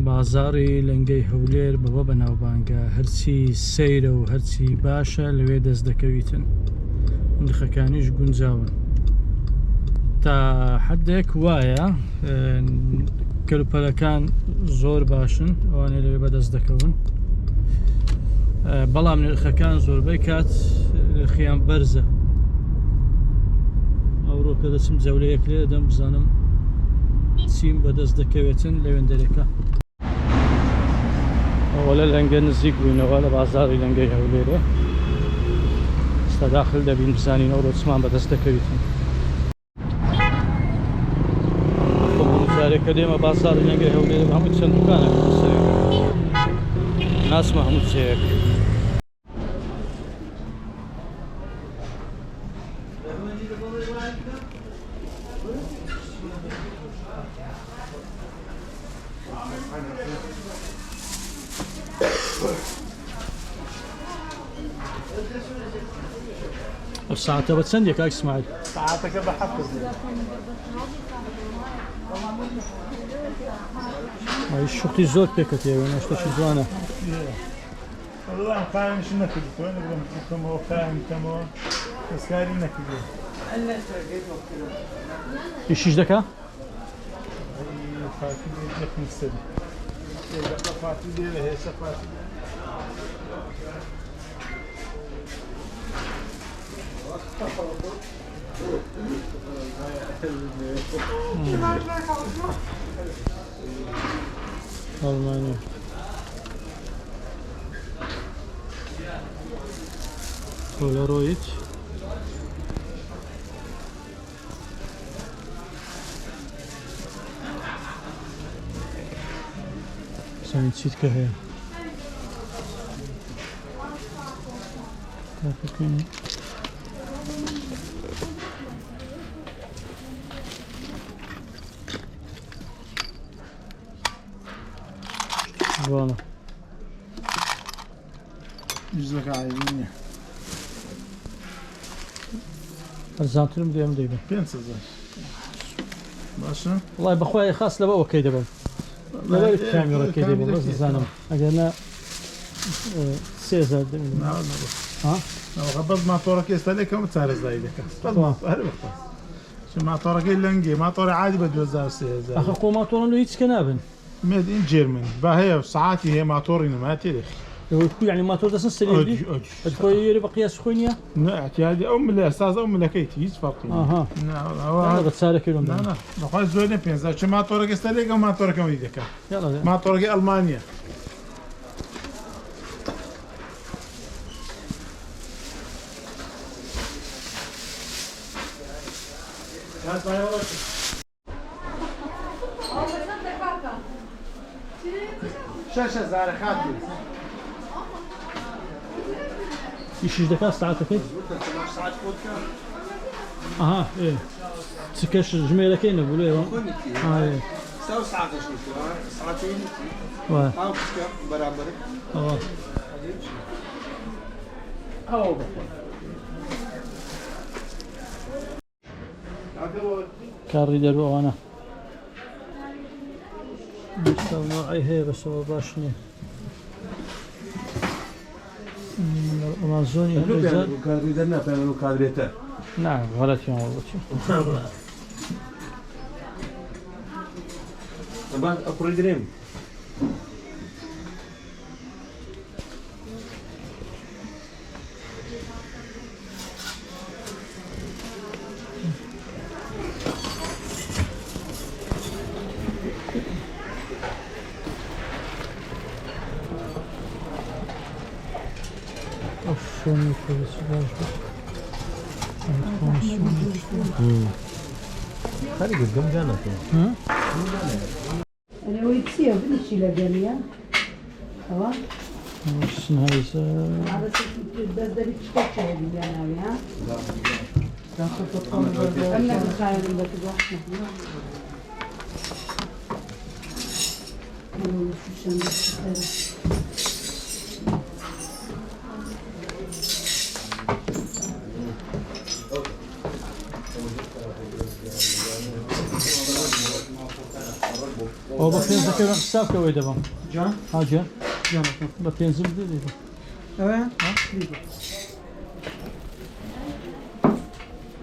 بازاڕی لەنگەی هەولێر بەوە بەناوبانگە هەرچی سەیرە و هەرچی باشە لەوێ دەست دەکەویتن، نرخەکانیش گونجاون. تا حدێک وایە کەلوپەلەکان زۆر باشن ئەوانەی لەوێ بەدەست دەکەون، بەڵام نرخەکان زۆربەی کات نرخیان بەرزە. ئەوڕۆ کە دەچم جەولەیەک لێ دەدەم بزانم چیم بەدەست دەکەوێتن لەوێندەرێکە. ئەوە لە لەنگە نزیک بووینەوە لە بازاڕی لەنگەی هەولێرێ، ئێستا داخل دەبین بزانین ئەوڕۆ چمان بەدەست دەکەویتن. جارێک کە دێمە بازاڕی لەنگەی هەولێرێ بە هەموو چەند دوکانێک ناچمە هەموو جێیەک. ئەو ساعتە بە چەندێ کاک ئیسماعیل؟ ساعتەکە بە 7,000. ئەی شوقی زۆر پێکەتێ وێنە شتێکی جوانە. وەڵام قایمش نەکردووە نەبم بکەمەوە قایم بکەمەوە دەستکاری نەکردووە. ئیشیش دەکا؟ ئەڵمانیا. پۆلەرۆید. بزانین چیت کە هەیە. تاقیکەین. جوانە. ئیشەکە عەیبی نییە. ئەرزانترم دێم دەیبم. 5,000 باشە. وڵای بەخوای خاس لەبە ئۆکەی دەبم. لەبەر کامیڕەکەی دەبم بەس دەزانم ئەگەر نا 3,000 دەبم. نا نا بەس. ها؟ نا بەس ماتۆڕەکە ئێستا لێکەم چارەزایی دەکەم. بەس هەر بەخوا. چ ماتۆڕەکەی لەنگێ ماتۆڕی عادی بە 2,000 3,000. ئەخە خۆ ماتۆڕن لە هیچ کە نابن. made in Germany با هەیە سعاتی هەیە ماتۆڕی نەما تێدەخی. یعنی ماتۆر دەسن سەری خۆی یێرە بە قیاس خۆی نییە؟ نا اعتیادی ئەو ملە ئەساس ئەو ملەکەیتی هیچ فەرقی نییە. ئەها. نا ئەوە بە چارەکەی لۆم نا نا بەخوای زۆر نییە 5,000 چ ماتۆڕەکە ئێستا لێکەم ماتۆڕەکەم ی دەکا. یاڵا ماتۆڕەکەی ئەڵمانیە. 6,000 خاتوو. ئیشیش دەکات ساعتەکەی؟ ئەها ئێ چکەش ژمێرەکەی نەبوو لێوە. ئا وایە. ئەوە. کاڕی دەرو ئەوانە نوعی هەیە بەسەوە باش نییە. ئەمازۆنی هەندێک جار کاربیدەر نا پێیان کاربێتەر. نا غەڵەتیان وەڵبچی. ئەبان ئەکوڕی درێم. ئەو سۆنی پۆلیسی باش بوو. خەریک گەم جانەکە. ئەوەی چییە بنیشی لە گەلیە ئەوە سنهایزە بەس دەبی شتێک هەبی لە ناوی ها ئەم نەخایەنم بە ئەو بە پێنجەکە حساب کە ئەوەی دەبەم. جان ها گیان جانەکەم بە پێنجم بدە دەیبەم. ئەوە بیبە.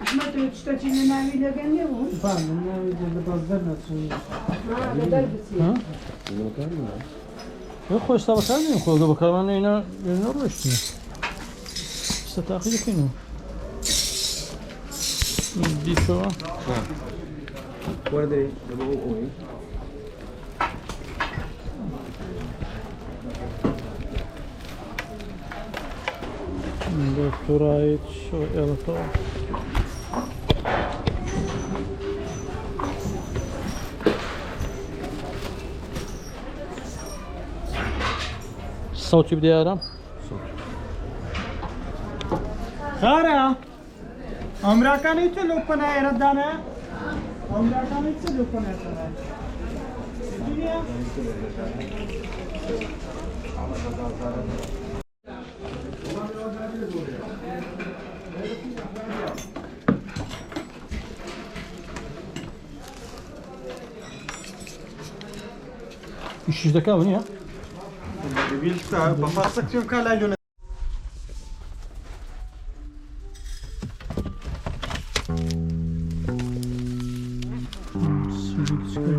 ئەحمەد تۆ شتەکی لە ناوی لەگەن نەبوو؟ با من ناوی لە باز دەرنەچوو. ها لە دەر بچی. ها؟ خۆ ئێستا بەکار نیم، خۆ ئەگەر بەکارمان نێنا نەڕۆیشتین. ئێستا تاقی دەکەینەوە. دیشەوە وەرە دەرێ لەبە ئەو ئەوەی left to right ئێڵەتەوە. سەوتی بدە یارم. خارە ئەمراکانی چ لەو پەنایەرە دانایە؟ ئەمراکانی چ لەو پەنایە دانایە؟ دنیا؟ ئیشیش دەکاوە نییە؟ بە فاسەکتیم کا لای لۆنە. سوودێکی چکە.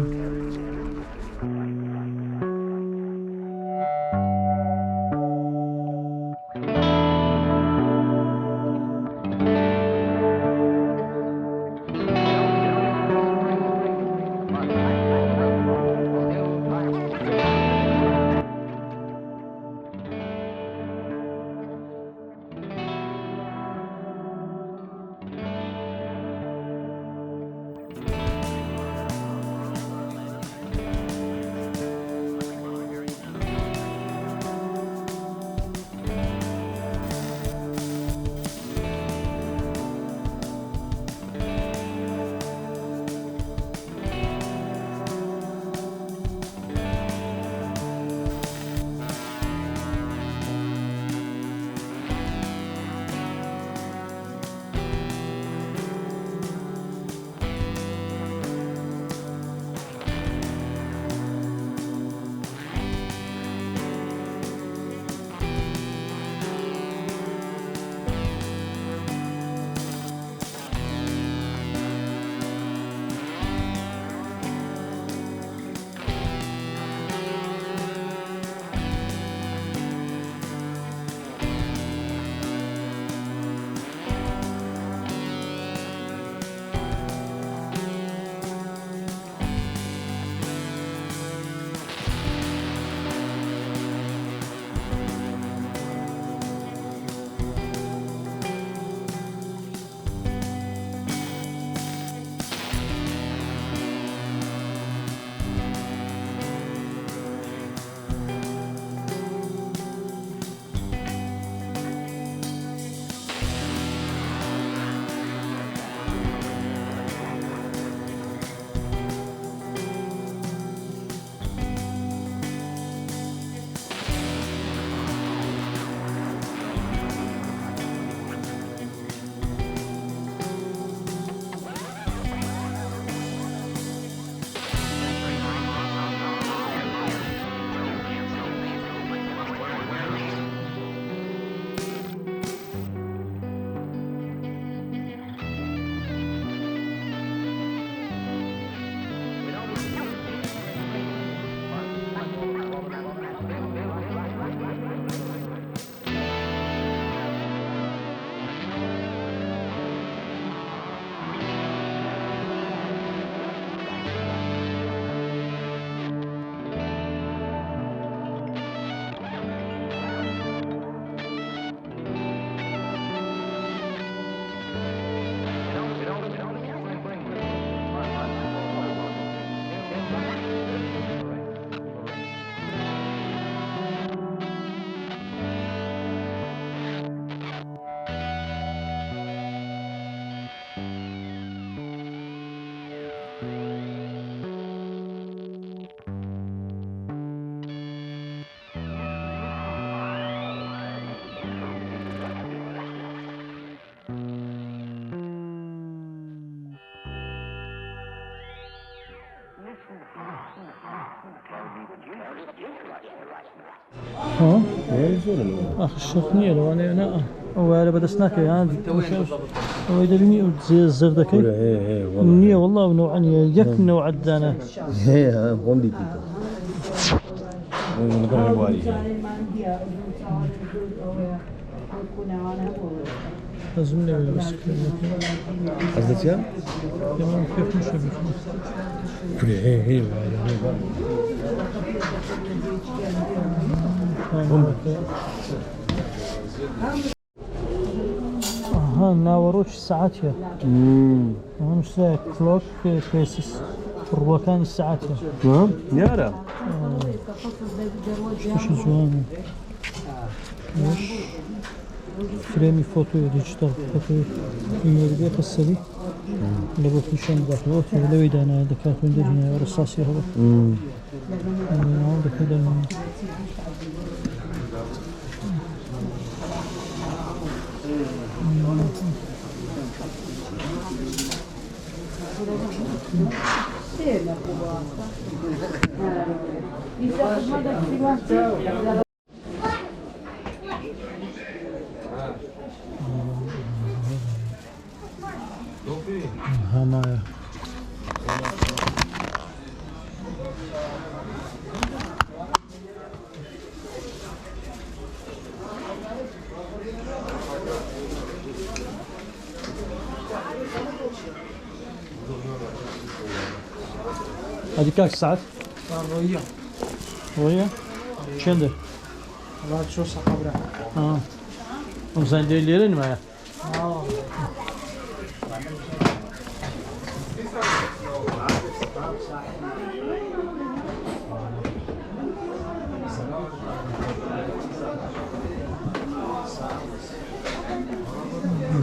ها زۆرە لەوە. ئاخر شەرت نییە لەوانەیە نا ئەو وایرە بەدەست ناکەوێ ها ئەوەی دەبینی ئەو جێ زەردەکەی کورە هەیە هەیە وەڵا نییە والله ئەو نەوعە نییە یەک نەوعەت دانا هەیە خۆم دیتیتە. لەبەر بواری هەیە. حەزم لەوێ لە بەسکردنەکە حەز لە چییە؟ پێمان پێ خۆشە بیخۆم. کورە هەیە هەیە وایرە هەیە با. ئەها ناوەڕۆکی سەعاتیە ئەمە نووسرایە کلۆک فێسس ڕووەکانی سەعاتیە. دیارە. شتێکی جوانە. ئەوەش فرێمی فۆتۆی دیجیتاڵ فۆتۆی میمۆری بێتە سەری لە بۆ پیشان بداتەوە لەوەی دانایە دەکات و دەرهێنایە ڕساسی هەبوو دەکەی دەرهێنایە. هەمایە. ئەدی کاک سەعات ڕۆیە ڕۆیە چێندە؟ وڵا چۆ سەقەبرا. ئەم زان لێ لێرە نمایە.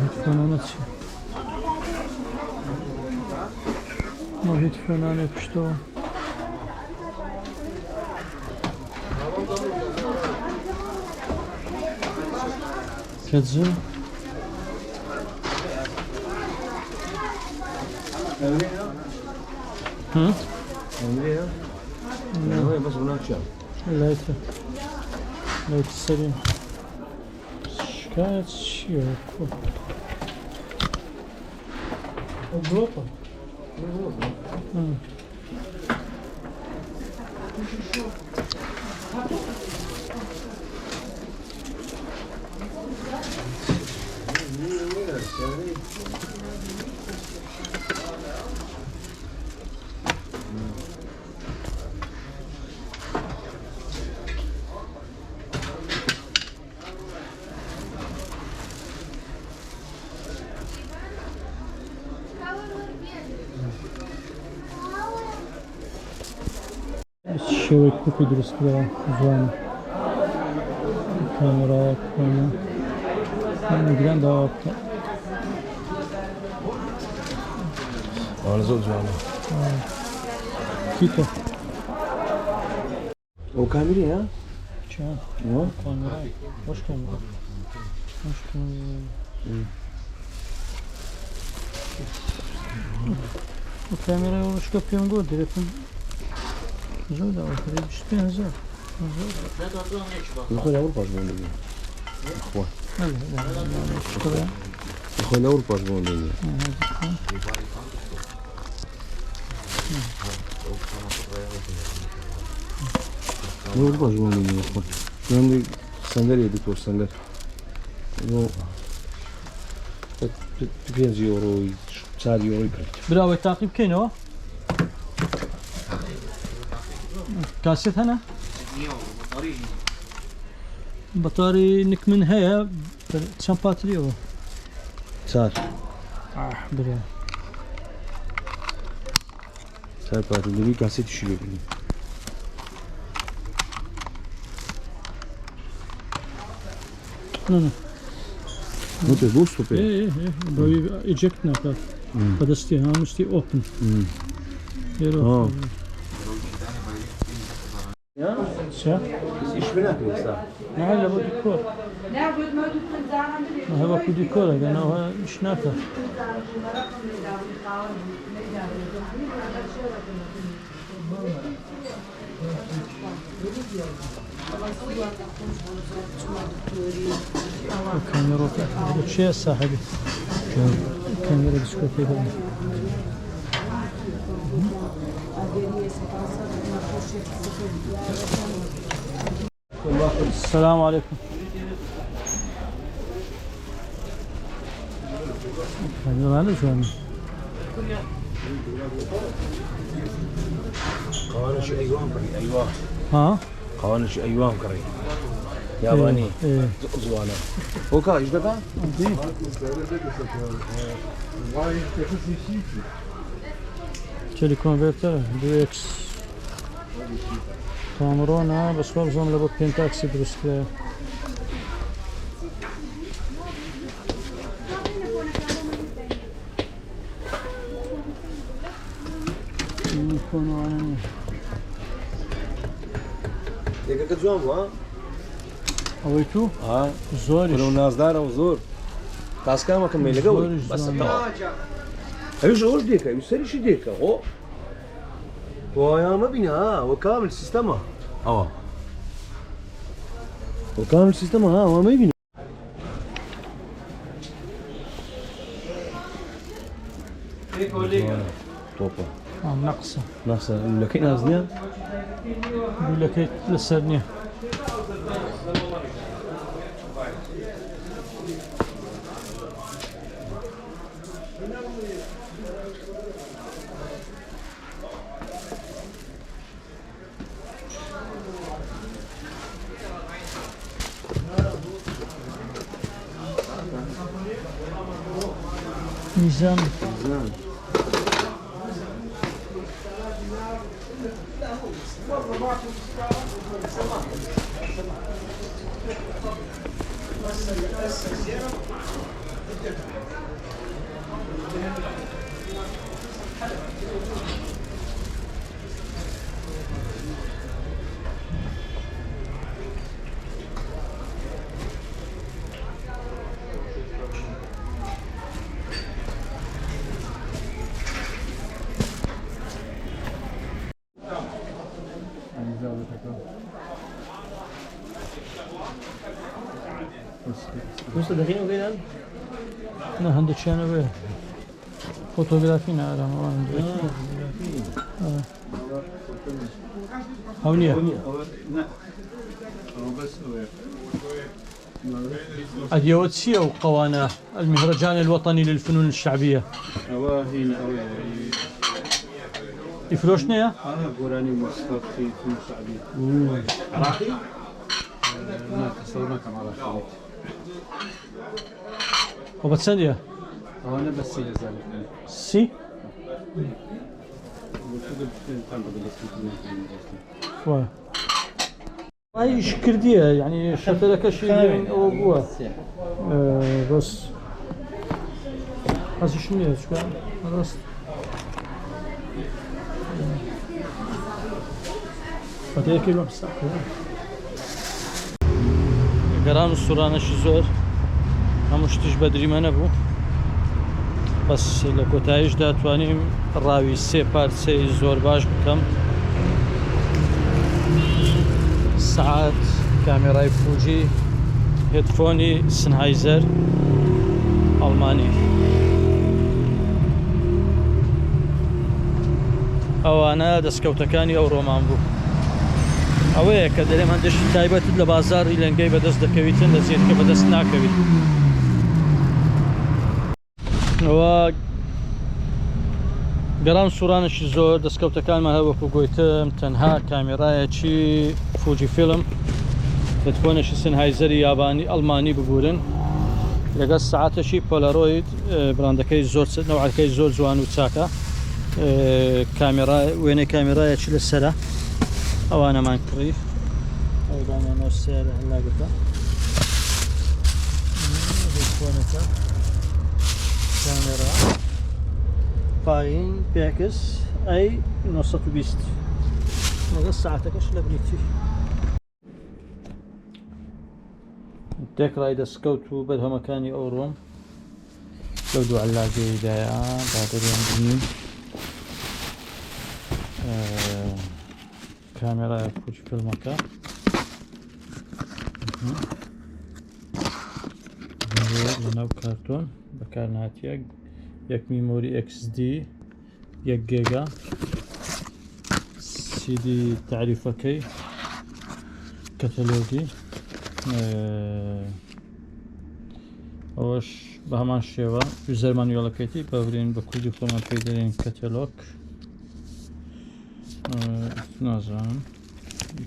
هیتفۆنانە چییە؟ ئەو هیتفۆنانەی پشتەوە. کەجە هم؟ بەس ناچیە. لایتە لایت سەرین شکایەت چییە؟ ئەو گڵۆپە. شێوەی کوپی دروست کراوە جوانە. کامێرایەک کۆنە گران داوا بکە. ئەوانە زۆر جوانە. کیتە ئەو کامیرەیە؟ چیان کامێرای خۆش کامێرا خۆش کامێرا. ئەو کامێرای ڕۆشکە پێم گوت دەبێتم زۆر داوا کرد 25,000. خۆی لە ئەوروپاش بۆ نێنێ. خوا خۆی لە ئەوروپاش بۆ نێنێ. لە ئەوروپاش بۆ نێنێ خوا. هەندێک سەنگەرێ دکتۆر سەنگەر. بۆ 5 یۆرۆی 4 یۆرۆی کرد. براوەی تاقی بکەینەوە؟ کاسێت هەنە؟ بەتاری نک من هەیە چەند پاتریەوە؟ 4. برا 4 پاتری دەبی کاسێتیشی ببینی. نا نا. وتێ بۆ ستۆپێ؟ ئێ ئێ ئێ بەوی ئیجێکت ناکات بەدەستی هامستی ئۆپن لێرە. چە؟ ئیش پێ ناکرێ ئێستا. نا لە بۆ دیکۆر هەوەکو دیکۆرە گەنەوە ئیش ناکات. کامێرۆکە چێ ساحبی کامێرە بچکۆکەی بڵێ. السلام عليكم. کامێرانە جوانە. قوانش ئەیوان کڕی ئەیوا. ها؟ قوانش ئەیوان کڕی یابانی. ئێ. زوانە هۆکا ئیش دەکا؟ دی. تێلیکۆنڤێرتەر 2X تامرۆنە بەس وابزانم لە بۆ پێنتاکسی دروست کرایە. کۆنەوانە نییە. یەکەکە جوان بووە؟ ئەوەی تو ها زۆریش ولو نازدارە و زۆر تاسکامەکەم مەیلەکە زۆریش بەس جوانە. تەواو. ئەویش ئەوش دێکە ئەویش سەریشی دێکە خۆ وایان مەبینە ها وە کامل سیستەمە ئەوە وە کامل سیستەمە ها ئەوە مەبینە. تۆپە. ئەم نەقسە. ناسە لەکەی ناز نییە؟ لولەکەی لەسەر نییە. میزان. نا هەندێکیانە بێ فۆتۆگرافی نارام ئەوان ئەو نییە. ئەدیەوە چییە و قەوانە المهرجان الوطني للفنون الشعبية؟ ئەوە هین ئەوەیە ئیفرۆشتنەیە؟ گۆرانی مۆسیقی فنون شعبی. عراقی؟ نا تەسەور ناکەم عراقی بێت. ئەو بە چەندیە؟ ئەوانە بە 30,000. سی؟ وایە. ئیش کردیە یعنی شەتەرەکەشی ئەوە بووە. بەس حەزیشم نییە چونکە ڕاست فەتەیەکی بەم ساقە. گەڕان و سوڕانەشی زۆر هەموو شتیش بە دریمە نەبوو. بەس لە کۆتاییشدا توانیم ڕاوی سێ پارچەی زۆر باش بکەم. سعات، کامێرای فوجی، هێدفۆنی سنهایزەر ئەڵمانی. ئەوانە دەستکەوتەکانی ئەو ڕۆمان بوو. ئەوەیە کە دەرێم هەندێکی تایبەتت لە بازاڕی لەنگەی بەدەست دەکەویتن، لە زیرکە بەدەست ناکەویت. ئەوە گەڕان سوورانێکی زۆر دەستکەوتەکانمان هەر وەکو گوتم تەنها کامێرایەکی فوجی فیلم، هێدفۆنێکی سنهایزەری یابانی ئەڵمانی ببورن، لەگەڵ سعاتێکی پۆلاڕۆید، براندەکەی زۆر نەوعەکەی زۆر جوان و چاکە. کامێرا وێنەی کامێرایەکی لەسەرە. ئەوانەمان کڕی. ئەو سیارە هەلاگەکە هێدفۆنەکە کامێرا پاین پێکس ئەی 920 لەگەڵ ساعتەکەش لە بریتی. تێکڕای دەستکەوت و بەرهەمەکانی ئەوڕۆم لەو دوو عەلاگەیدایە بادەریان بینیم. کامێرای فوجی فیلمەکە. لەناو کارتۆن بەکارناتیە یەک memory XD یەک گێگا سیدی تەعریفەکەی کەتەلۆگی ئەوەش بە هەمان شێوە user manual ەکەیتی بەورین بە کوردی خۆمان پێی دەرێن کەتەلۆک نازانم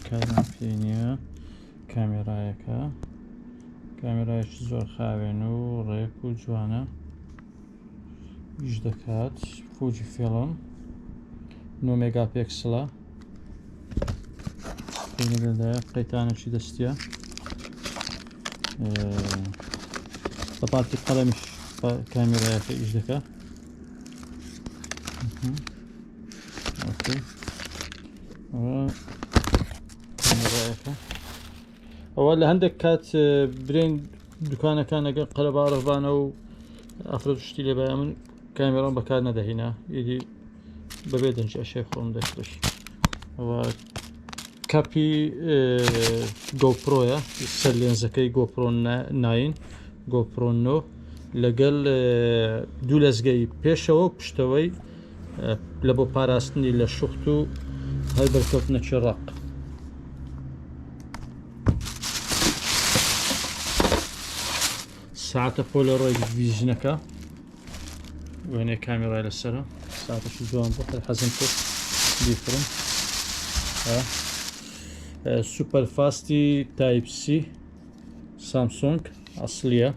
کارمان پێ نییە کامێرایەکە کامێرایەکی زۆر خاوێن و ڕێک و جوانە ئیش دەکات فوجی فیلم 9 مێگا پێکسلە لەگەڵدایە قەیتانێکی دەستیە بە پارتی قەڵەمیش کامێرایەکە ئیش دەکات. کامێرایەکە ئەوە لە هەندێک کات برێن دوکانەکان ئەگەر قەرەباڵغبانە و ئافرەت شتی لێ بایە من کامێرام بەکار نەدەهینا ئیدی بەبێ دەنج ئەشێ خۆم دەکڕی. ئەوە کەپی گۆپرۆیە سەر لێنزەکەی گۆپرۆ ناین گۆپرۆ نۆ لەگەڵ دوو لەزگەی پێشەوە و پشتەوەی لە بۆ پاراستنی لە شوخت و هەر بەرکەوتنەکی ڕق. ساعتە پۆلەڕۆید ڤیژنەکە وێنەی کامێرای لەسەرە ساعتەکی جوان بوو هەر حەزم کرد بیکڕم. سوپەر فاستی تایپ سی سامسۆنگ ئەسلیە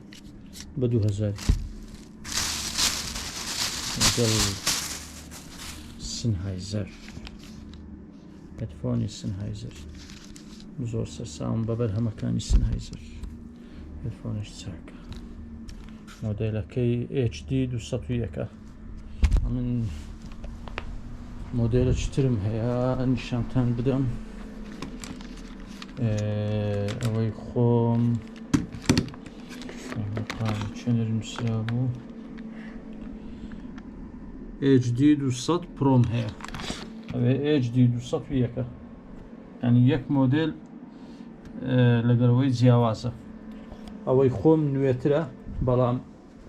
بە 2000 لەگەڵ سنهایزەر headphone ی سنهایزەر زۆر سەرسام بە بەرهەمەکانی سنهایزەر headphone ش چاکە مۆدێلەکەی HD 201 من مۆدێلێکی ترم هەیە نیشانتان بدەم ئەوەی خۆم چێنەر نووسرا بوو HD 200 پرۆم هەیە ئەوێ HD 201 ینی یەک مۆدێل لەگەڵەوەی جیاوازە ئەوەی خۆم نوێترە بەڵام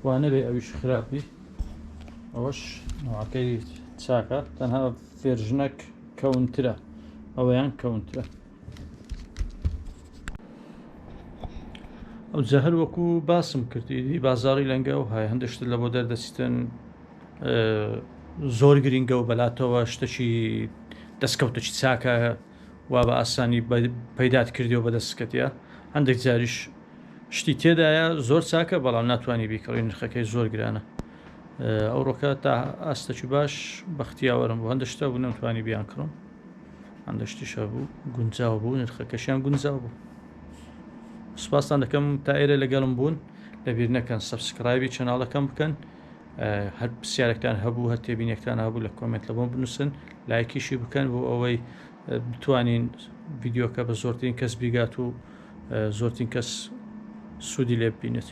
وانەبێ ئەویش خراپی ئەوەش نوعەکەی چاکە تەنها version ەک کەونترە ئەوەیان کەونترە ئەو جەهر وەکو باسم کرد ئیدی بازاری لەنگە و های هەندێک شت لە بۆ دەردەچیتن زۆر گرنگە و بەلاتەوە شتەکی دەستکەوتێکی چاکە وا بە ئاسانی پەیدات کردی و بەدەستکەتە هەندێک جاریش شتی تێدایە زۆر چاکە بەڵام ناتوانانی بیکڕی نرخەکەی زۆر گرانە ئەوڕۆکە تا ئاستەکی باش بەختیاوەرم بوو هەندە شتە بوو نەمتوانی بیان کڕم هەندە شتیش هەبوو گونجاو بوو نرخەکەشیان گونجاو بوو سوپاستان دەکەم تا ئێرە لەگەڵم بوون لەبیر نەکەن subscribe ی channel ەکەم بکەن هەر پرسیارێکتان هەبوو هەر تێبینێکتان هەبوو لە comment لە بۆم بنووسن لایکیشی بکەن بۆ ئەوەی بتوانین ڤیدیۆکە بە زۆرترین کەس بیگات و زۆرترین کەس سوودی لێ ببینێت.